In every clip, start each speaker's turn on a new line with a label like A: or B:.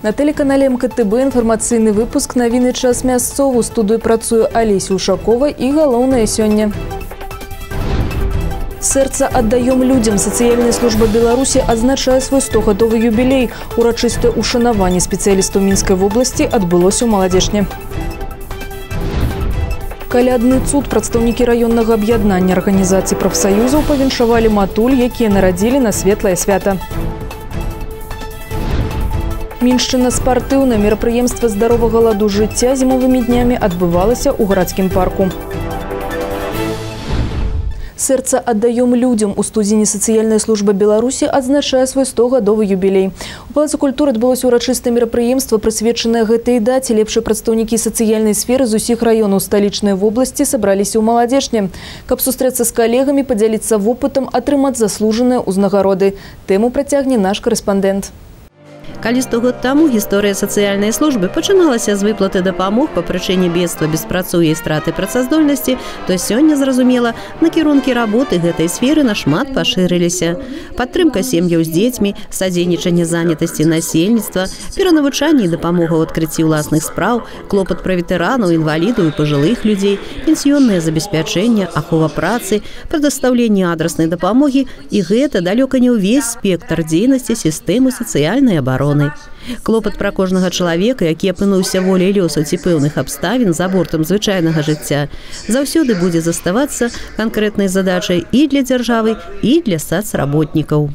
A: На тэлеканале МКТБ інфармацыйны выпуск «Навіны час мясцовы». У студыі працуе Алеся Ушакова і галоўнае сёння. Сэрца аддаём людзям. Сацыяльная служба Беларусі адзначае свой 100-гадовы юбілей. Урачыстае ўшанаванне спецыялістаў Мінскай вобласці адбылося ў Маладзечне. Калядны цуд. Прадстаўнікі раённага аб'яднання арганізацый прафсаюзаў павіншавалі матуль, якія нарадзілі на светлае свята. Міншчына спартыўна. Мерапрыемства здаровага ладу жыцця зімовымі днямі адбывалася ў гарадскім парку. Сэрца аддаём людзям. У студзені сацыяльная служба Беларусі адзначае свой 100-гадовы юбілей. У Палацы культуры адбылося ўрачыстае мерапрыемства, прысвечанае гэтай даце. Лепшыя прадстаўнікі сацыяльнай сферы з усіх раёнаў сталічнай вобласці сабраліся ў Маладзечне, каб сустрэцца з калегамі, падзяліцца вопытам, атрымаць заслужаныя ўзнагароды. Тэму працягне наш карэспандэнт.
B: Калі 100 год таму гісторыя сацыяльнай службы пачыналася з выплаты дапамог па прычыне бедства, беспрацоўя і страты працаздольнасці, то сёння, зразумела, накірункі работы гэтай сферы нашмат пашырыліся. Падтрымка сем'яў з дзецьмі, садзейнічанне занятасці насельніцтва, перанавучанне і дапамога ў адкрыцці ўласных спраў, клопат пра ветэранаў, інвалідаў і пажылых людзей, пенсіённае забеспячэнне, ахова працы, прадастаўленне адраснай дапамогі, і гэта далёка не ўвесь спектр дзейнасці сістэмы сацыяльнай абароны. Клопат пра кожнага чалавека, які апынуўся воляй лёсу ці пэўных абставін за бортам звычайнага жыцця, заўсёды будзе заставацца канкрэтнай задачай і для дзяржавы, і для сацработнікаў.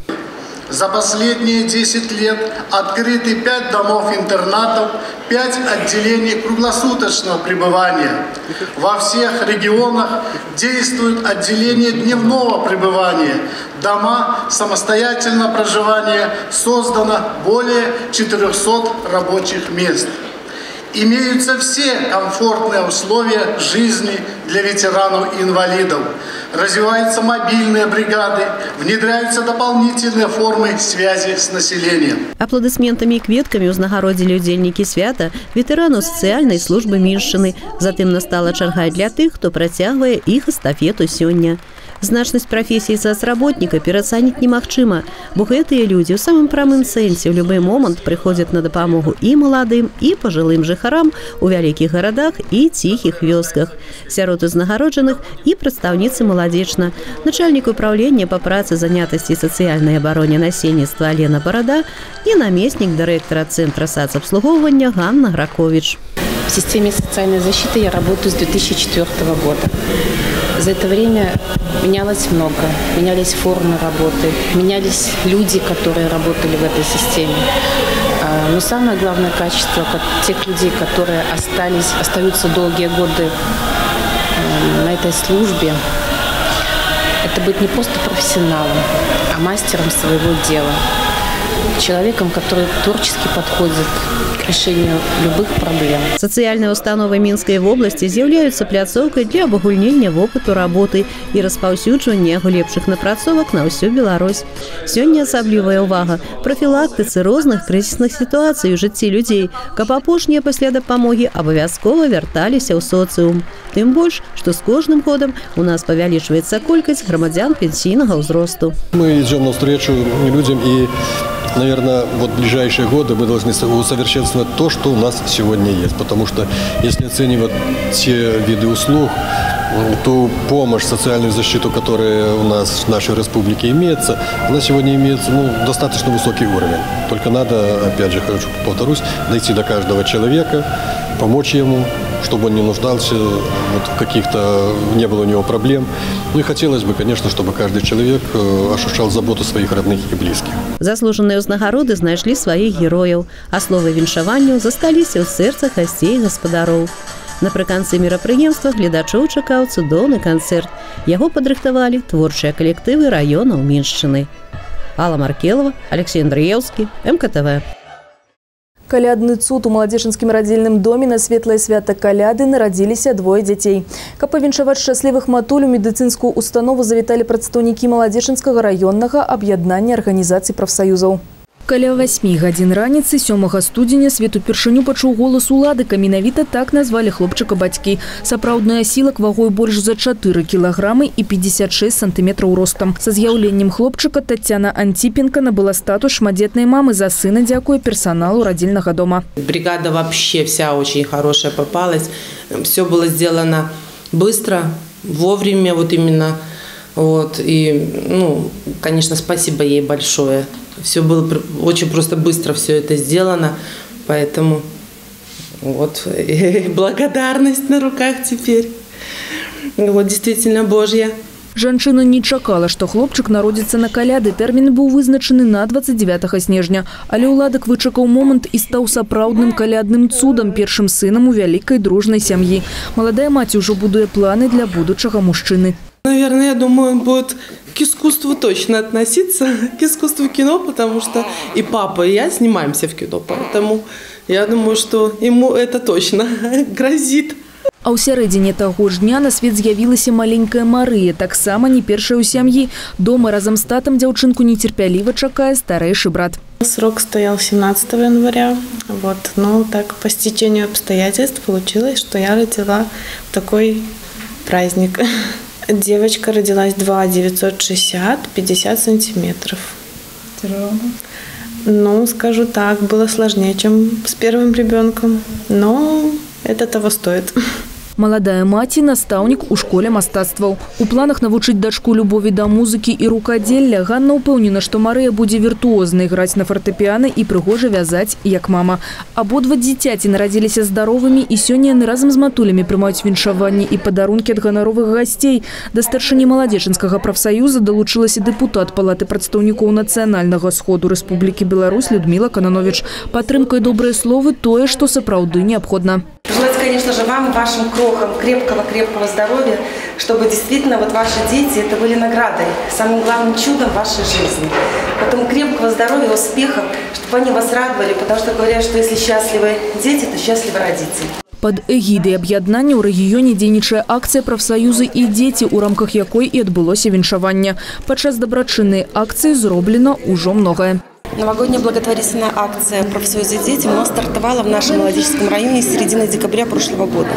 C: За последние 10 лет открыты 5 домов-интернатов, 5 отделений круглосуточного пребывания. Во всех регионах действуют отделения дневного пребывания. Дома самостоятельного проживания создано более 400 рабочих мест. Имеются все комфортные условия жизни для ветеранов и инвалидов. Развиваются мобильные бригады, внедряются дополнительные формы связи с населением.
B: Апладысментамі і кветкамі ўзнагародзілі удзельнікі свята ветэранаў сацыяльнай службы Міншчыны. Затым настала чарга для тых, хто працягвае іх эстафету сёння. Значнасць прафесіі сацработніка перацаніць немагчыма, бо гэтыя людзі ў самым прамым сэнсе ў любы момант прыходзяць на дапамогу і маладым, і пажылым жыхарам у вялікіх гарадах і ціхіх вёсках. Сярод узнагароджаных і прадстаўніцы Маладзечна, начальнік управлення па працы, занятасці і сацыяльнай абароне насельніцтва Алена Барада і намеснік дырэктара Цэнтра сацабслугоўвання Ганна Гракович.
D: В системе социальной защиты я работаю с 2004 года. За это время менялось много, менялись формы работы, менялись люди, которые работали в этой системе. Но самое главное качество тех людей, которые остаются долгие годы на этой службе, это быть не просто профессионалом, а мастером своего дела. Человеком, который творчески подходит к решению любых проблем.
B: Сацыяльныя установы Мінскай вобласці з'яўляюцца пляцоўкай для абагульнення вопыту работы і распаўсюджвання яго лепшых напрацовак на ўсю Беларусь. Сёння асаблівая ўвага прафілактыцы розных крызісных сітуацый у жыцці людзей, каб апошнія пасля дапамогі абавязкова вярталіся ў соцыум. Тым больш, што з кожным годам у нас павялічваецца колькасць грамадзян пенсійнага ўзросту.
E: Мы идем навстречу людям и, наверное, вот в ближайшие годы мы должны усовершенствовать то, что у нас сегодня есть. Потому что если оценивать те виды услуг, ту помощь, социальную защиту, которая у нас в нашей республике имеется, она сегодня имеет, достаточно высокий уровень. Только надо, опять же, хочу повторюсь, дойти до каждого человека, помочь ему, чтобы он не нуждался вот в каких-то, не было у него проблем. Ну и хотелось бы, конечно, чтобы каждый человек ощущал заботу своих родных и близких.
B: Заслужаныя ўзнагароды знайшлі сваіх герояў, а словы віншаванняў засталіся ў сэрцах гасцей і гаспадароў. Напрыканцы мерапрыемства гледачоў чакаў цудоўны канцэрт. Яго падрыхтавалі творчыя калектывы раёнаў Міншчыны. Алла Маркелова, Алексей Андреевский, МКТВ.
A: Калядны цуд. У маладзечанскім радзільным доме на светлае свята каляды нарадзіліся двое дзяцей. Каб павіншаваць шчаслівых матуль, у медыцынскую установу завіталі прадстаўнікі Маладзечанскага раённага аб'яднання арганізацый прафсаюзаў. Каля 8 гадзін раніцы 7 студзеня свет упершыню пачуў голас Уладыка. Менавіта так назвалі хлопчыка бацькі. Сапраўдны асілак вагой больш за 4 кілаграмы і 56 сантыметраў ростам. Са з'яўленнем хлопчыка Тацяна Антипенко набыла статус шматдзетнай мамы. За сына дзякуе персаналу родильного дома.
F: Бригада вообще вся очень хорошая попалась. Все было сделано быстро, вовремя, вот именно. Вот. И, ну, конечно, спасибо ей большое. Все было очень просто быстро, все это сделано, поэтому вот благодарность на руках теперь. Вот действительно Божья.
A: Жанчына не чакала, што хлопчык народзіцца на каляды. Тэрмін быў вызначаны на 29 снежня. Але Уладык вычакаў момант і стаў сапраўдным калядным цудам, першым сынам у вялікай дружнай сям'і. Маладая маці ўжо будуе планы для будучага мужчыны.
F: Наверное, я думаю, он будет к искусству точно относиться, к искусству кино, потому что и папа, и я снимаемся в кино, поэтому я думаю, что ему это точно грозит.
A: А ў сярэдзіне таго ж дня на свет з'явілася маленькая Марыя, таксама не першая ў сям'і. Дома разам з татам дзяўчынку нецярпяліва чакае старэйшы брат.
G: Срок стоял 17 января, вот, но так по стечению обстоятельств получилось, что я родила такой праздник. Девочка родилась 2,960, 50 сантиметров. Тяжело? Ну, скажу так, было сложнее, чем с первым ребенком, но это того стоит.
A: Маладая маці – настаўнік у школе мастацтваў. У планах навучыць дачку любові да музыкі і рукадзелля. Ганна ўпэўнена, што Марыя будзе віртуозна іграць на фартэпіяна і прыгожа вязаць, як мама. Абодва дзіцяці нарадзіліся здаровымі, і сёння яны разам з матулямі прымаюць віншаванні і падарункі ад ганаровых гасцей. Да старшыні Маладзечанскага прафсаюза далучылася дэпутат Палаты прадстаўнікоў Нацыянальнага сходу Рэспублікі Беларусь Людміла Канановіч. Падтрымка і добрыя словы – тое, што сапраўды неабходна.
H: Желать, конечно же, вам, вашим крохам крепкого-крепкого здоровья, чтобы действительно вот ваши дети это были наградой, самым главным чудом вашей жизни. Потом крепкого здоровья, успехов, чтобы они вас радовали, потому что говорят, что если счастливы дети, то счастливы родители.
A: Пад эгідай аб'яднання ў рэгіёне дзейнічае акцыя «Прафсаюзы і дзеці», у рамках якой і адбылося віншаванне. Падчас дабрачыннай акцыі зроблена ўжо многае.
H: Новогодняя благотворительная акция «Профсоюзы и дети» у нас стартовала в нашем Молодечненском районе с середины декабря прошлого года.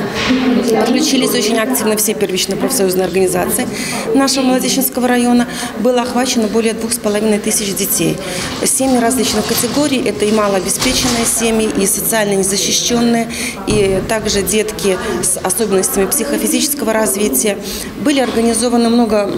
H: Подключились очень активно все первичные профсоюзные организации нашего Молодечненского района. Было охвачено более 2500 детей. Семьи различных категорий – это и малообеспеченные семьи, и социально незащищенные, и также детки с особенностями психофизического развития. Были организованы много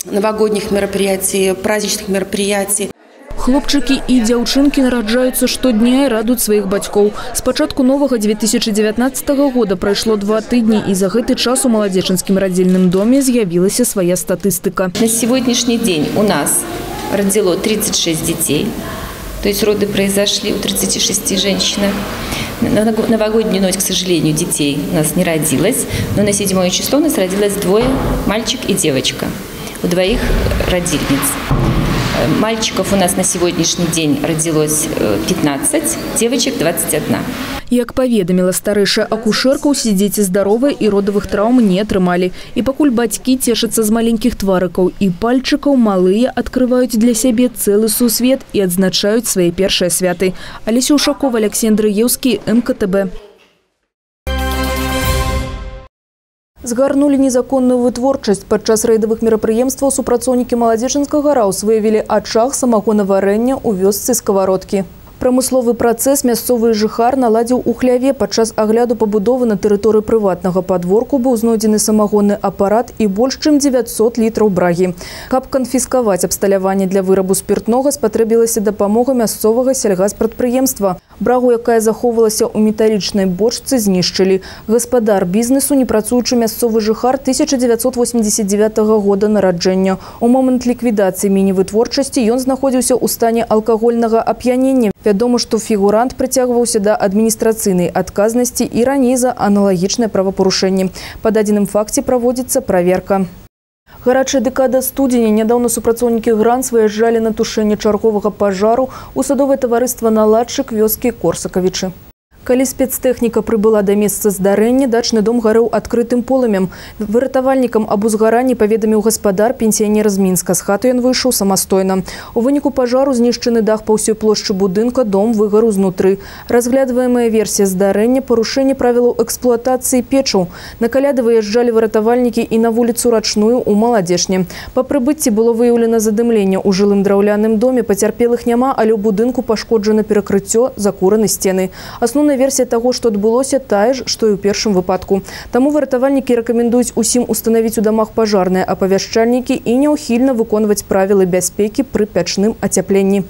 H: новогодних мероприятий, праздничных мероприятий.
A: Хлопчыкі і дзяўчынкі нараджаюцца штодня і радуюць сваіх бацькоў. З пачатку новага 2019 года прайшло 2 тыдні, і за гэты час у Маладзечанскім радзільным доме з'явілася свая статыстыка.
I: На сегодняшний день у нас родило 36 детей, то есть роды произошли у 36 женщин. На новогоднюю ночь, к сожалению, детей у нас не родилось, но на 7 число у нас родилось двое, мальчик и девочка, у двоих родильниц. Мальчиков у нас на сегодняшний день родилось 15, девочек 21.
A: Як паведаміла старэйшая акушэрка, усе дзеці здаровыя і родавых траўм не атрымалі. І пакуль бацькі цешацца з маленькіх тварыкаў і пальчыкаў, малыя адкрываюць для сябе цэлы сусвет і адзначаюць свае першыя святы. Алеся Ушакова, Алексей Андреевский, МКТБ. Згарнулі незаконную вытворчасць. Падчас рэйдавых мерапрыемстваў супрацоўнікі Маладзечанскага РАУС выявілі ачаг самагонаварэння ў вёсцы Сковородкі. Прамысловы працэс мясцовы жыхар наладзіў у хляве. Падчас агляду пабудовы на тэрыторыі прыватнага падворку быў знойдзены самагонны апарат і больш чым 900 літраў брагі. Каб канфіскаваць абсталяванне для вырабу спіртнога, спатрэбілася дапамога мясцовага сельгаспрадпрыемства. Брагу, якая захоўвалася ў металічнай бочцы, знішчылі. Гаспадар бізнесу, непрацуючы мясцовы жыхар 1989 года нараджэння. У момант ліквідацыі міні-вытворчасці ён знаходзіўся ў стане алкагольнага ап'янення. Вядома, што фігурант прыцягваўся да адміністрацыйнай адказнасці і раней за аналагічнае правапарушэнне. Па дадзеным факце праводзіцца праверка. Гарачая дэкада студзеня. Нядаўна супрацоўнікі ГРАНС выязджалі на тушэнне чарговага пажару ў садовае таварыства «Наладчык» вёскі Корсакавічы. Калі спецтэхніка прыбыла да месца здарэння, дачны дом гарэў адкрытым полымем. Выратавальнікам аб узгаранні паведаміў гаспадар, пенсіянер з Мінска. З хаты ён выйшаў самастойна. У выніку пажару знішчаны дах па ўсёй плошчы будынка, дом выгару знутры. Разглядваемая версія здарэння – парушэнне правілаў эксплуатацыі печаў. На каляды выязджалі выратавальнікі і на вуліцу Рачную ў Маладзечне. Па прыбыцці было выяўлена задымленне ў жылым драўляным доме. Пацярпелых няма, але ў будынку пашкоджана перакрыццё, закураны сцены. Асноўная версія таго, што адбылося, тая ж, што і ў першым выпадку. Таму выратавальнікі рэкамендуюць усім устанавіць у дамах пажарныя апавяшчальнікі і няўхільна выконваць правілы бяспекі пры пячным ацяпленні.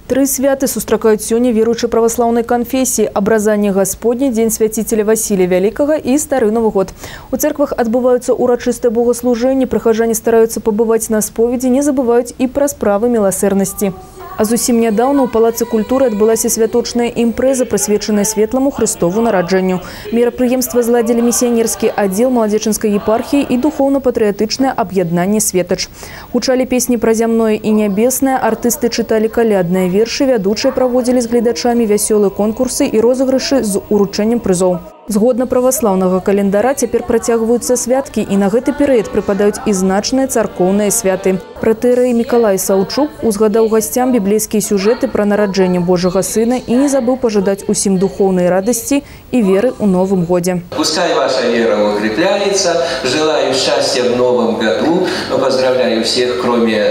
A: Тры святы сустракаюць сёння веруючыя праваслаўнай канфесіі: абразанне Гасподня, Дзень свяціцеля Васілія Вялікага і Стары Новы год. У цэрквах адбываюцца ўрачыстыя богаслужэнні, прыхаджане стараюцца пабываць на споведзі, не забываюць і пра справы міласэрнасці. А зусім нядаўна ў Палацы культуры адбылася святочная імпрэза, прысвечаная светламу Хрыстову нараджэнню. Мерапрыемства зладзілі місіянерскі аддзел Маладзечанскай епархіі і духоўна-патрыятычнае аб'яднанне «Светач». Гучалі песні пра зямное і нябеснае, артысты чыталі калядныя вершы, вядучыя праводзілі з гледачамі вясёлыя конкурсы і розыгрышы з уручэннем прызоў. Згодна праваслаўнага календара цяпер працягваюцца святкі, і на гэты перыяд прыпадаюць і значныя царкоўныя святы. Протоіерэй Мікалай Саўчук узгадаў гасцям біблейскія сюжэты пра нараджэнне Божага Сына і не забыў пажадаць усім духоўнай радасці і веры ў Новым годзе.
J: Пускай ваша вера укрепляется. Желаю счастья в Новом году. Поздравляю всех, кроме,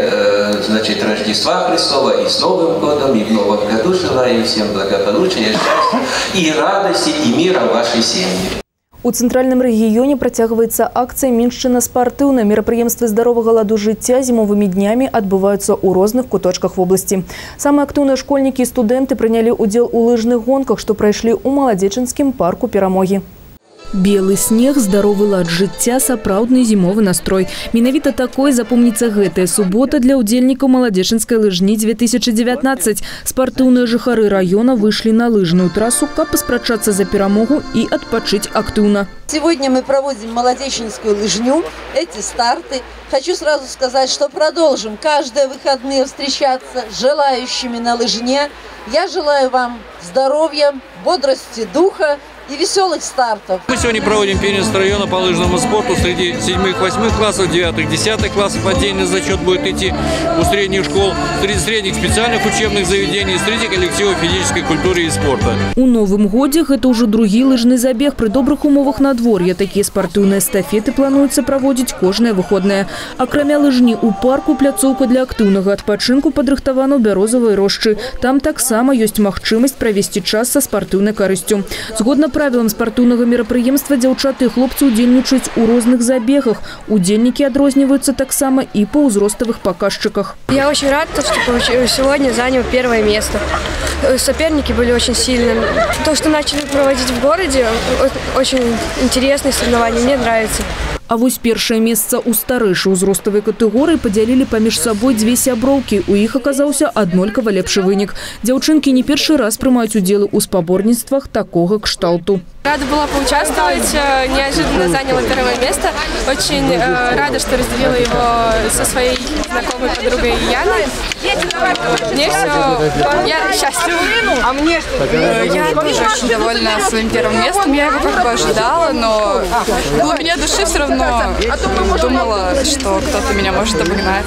J: значит, Рождества Христова, и с Новым годом, и в Новом году желаю всем благополучия, счастья и радости, и мира в вашей семьи.
A: У цэнтральным рэгіёне працягваецца акцыя «Міншчына спартыўная». Мерапрыемствы здаровага ладу жыцця зімовымі днямі адбываюцца ў розных куточках вобласці. Самыя актыўныя школьнікі і студэнты прынялі ўдзел у лыжных гонках, што прайшлі ў Маладзечанскім парку Перамогі. Белы снег, здаровы лад жыцця, сапраўдны зімовы настрой. Менавіта такой запомніцца гэтая субота для ўдзельнікаў Маладзечанскай лыжні 2019. Спартыўныя жыхары раёна выйшлі на лыжную трассу, каб паспрачацца за перамогу і адпачыць актыўна.
K: Сегодня мы проводим Молодечненскую лыжню, эти старты. Хочу сразу сказать, что продолжим каждые выходные встречаться с желающими на лыжне. Я желаю вам здоровья, бодрости духа и веселых стартов.
L: Мы сегодня проводим первенство района по лыжному спорту среди 7-8 классов, 9-10 классов. Отдельный зачет будет идти у средних школ, среди средних специальных учебных заведений, среди коллективов физической культуры и спорта.
A: У Новым годзе гэта ўжо другі лыжны забег. Пры добрых умовах надвор'я такія спартыўныя эстафеты плануецца праводзіць кожныя выходныя. Акрамя лыжні ў парку пляцоўка для актыўнага адпачынку падрыхтавана ў бярозавай рошчы. Там таксама ёсць магчымасць правесці час са спартыўнай карысцю. Згодна правілам спартыўнага мерапрыемства дзяўчаты і хлопцы ўдзельнічаюць у розных забегах. Удзельнікі адрозніваюцца таксама і па ўзроставых паказчыках.
M: Я очень рад, что сегодня занял первое место. Соперники были очень сильными. То, что начали проводить в городе, очень интересные соревнования, мне нравится.
A: А вось першае месца ў старэйшай узроставай катэгорыі падзялілі паміж сабой дзве сяброўкі. У іх аказаўся аднолькава лепшы вынік. Дзяўчынкі не першы раз прымаюць удзелы ў спаборніцтвах такога кшталту.
M: Рада была поучаствовать, неожиданно заняла первое место. Очень рада, что разделила его со своей знакомой подругой Яной. Мне все, я счастлива.
N: А мне я тоже очень довольна своим первым местом. Я его как бы ожидала, но в глубине души все равно думала, что кто-то меня может обогнать.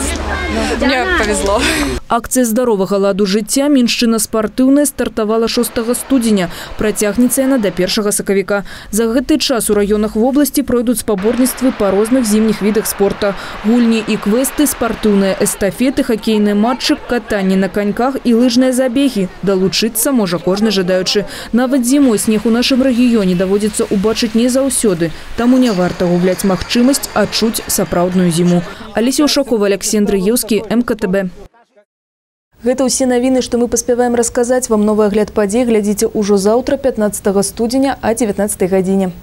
N: Мне повезло.
A: Акцыя здаровага ладу жыцця «Міншчына спартыўная» стартавала 6 студзеня. Працягнецца яна да 1 сакавіка. За гэты час у раёнах вобласці пройдуць спаборніцтвы па розных зімніх відах спорта. Гульні і квесты, спартыўныя эстафеты, хакейныя матчы, катанне на каньках і лыжныя забегі. Далучыцца можа кожны жадаючы. Нават зімой снег у нашым рэгіёне даводзіцца ўбачыць не заўсёды. Таму не варта губляць магчымасць адчуць сапраўдную зіму. Алеся Ушакова, Александр Еўскі, МКТБ. Гэта ўсе навіны, што мы паспяваем расказаць вам. Новы агляд падзей глядзіце ўжо заўтра, 15 студзеня, а 19 гадзіне.